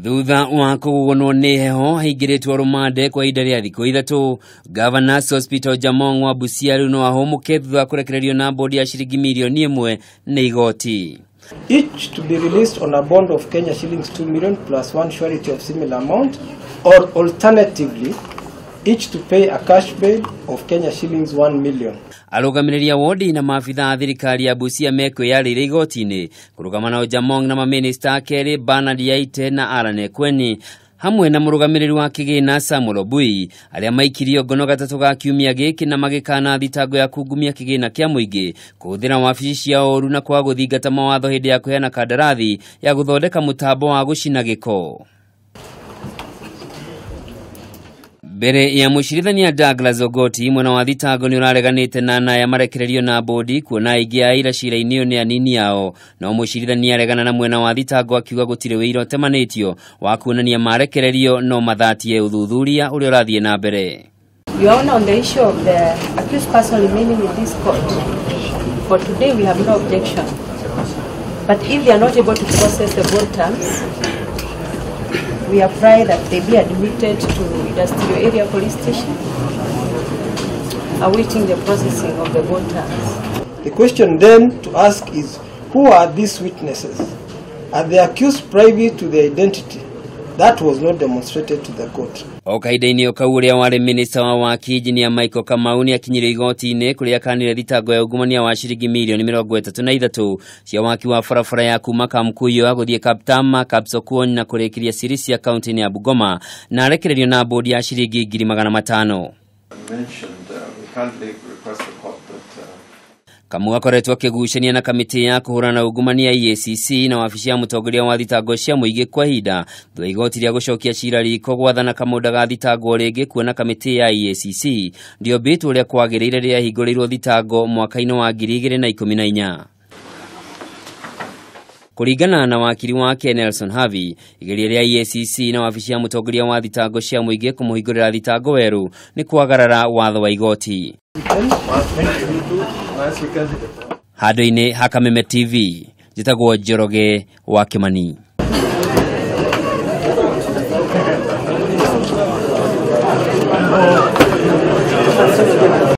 Thutha wa kũgũnwo nĩ heho haingĩrĩtwo rũmande kwa ihinda rĩa thikũ 3, Gavana Sospeter Ojaamong wa Busia rĩu no ahũmũke thutha wa kũrekererio na bodi ya ciringi mirioni 1 nĩ igoti. Each to be released on a bond of Kenya shillings 2 million plus one surety of similar amount, or alternatively each to pay a cash bail of Kenya shillings 1 million. Arũgamĩrĩri a wodi na maabitha a thirikari ya Busia mekwĩyarĩire igoti-inĩ kũrũgama na Ojaamong na mamĩnĩsta kerĩ Bernard Yaite na Allan Ekweni hamwe na mũrũgamĩrĩri wa kĩgĩna Samuel Obui arĩa maikirio ngono gatatũ ga kiumia gĩkĩ na magĩkana thitango ya kungumia kĩgĩna kĩa mũingĩ kũhũthĩra wabici cia ũru na kwaga gũthingata mawatho hĩndĩ ya kũheana kandarathi ya gũthondeka mũtambo wa gũcina gĩko. Mbere ya mũcirithania Douglas Ogoti, mwena wa thitango nĩ ũrareganĩte na naya marekererio na bodi kuona aingĩ a aira cira-inĩ ũyũ nĩ anini ao, no mũcirithania aregana na mwena wa thitango akiuga gũtirĩ wĩira ũtemanĩtio wa kuonania marekererio no mathatie ũthuthuria ũrĩa ũrathiĩ na mbere. Your Honor, on the issue of the accused person remaining in this court, for today we have no objection. But if they are not able to process the bond terms, we apply that they be admitted to Industrial Area Police Station, awaiting the processing of the bond terms. The question then to ask is, who are these witnesses? Are the accused privy to their identity? That was not demonstrated to the court. O kahinda-inĩ o kau ũrĩa warĩ minista wa waki Engineer Michael Kamau nĩ akinyire igoti-inĩ kũrĩa akanire thitango ya ungumania wa ciringi mirioni 33 cia waki wa barabara ya kuma Kamkuyo gũthiĩ Kaptama, Kapsokwony na kũrĩkĩria Sirisia kaunti-inĩ ya Bungoma na arekererio na bodi ya ciringi 500,000. Kamau akoretwo akĩgucania na kamĩtĩ ya kũhũrana na ungumania EACC na wabici ya mũtongoria wa thitango cia mũingĩ kwa ihinda thutha igoti rĩa gũcokia cira riko gwathana Kamau ndagathitangwo rĩngĩ kuona kamĩtĩ ya EACC ndĩombĩtwo ũrĩa kwagĩrĩire rĩrĩa yahingũrĩirwo thitango mwaka-inĩ wa 2014. Kũringana na wakiri wake Nelson Havi, igeria rĩa EACC na wabici ya mũtongoria wa thitango cia mũingĩ kũmũhingũrĩra thitango werũ nĩ kwagarara watho wa igoti. Handũ-inĩ ha Kameme TV, njĩtagwo Njoroge wa Kimani.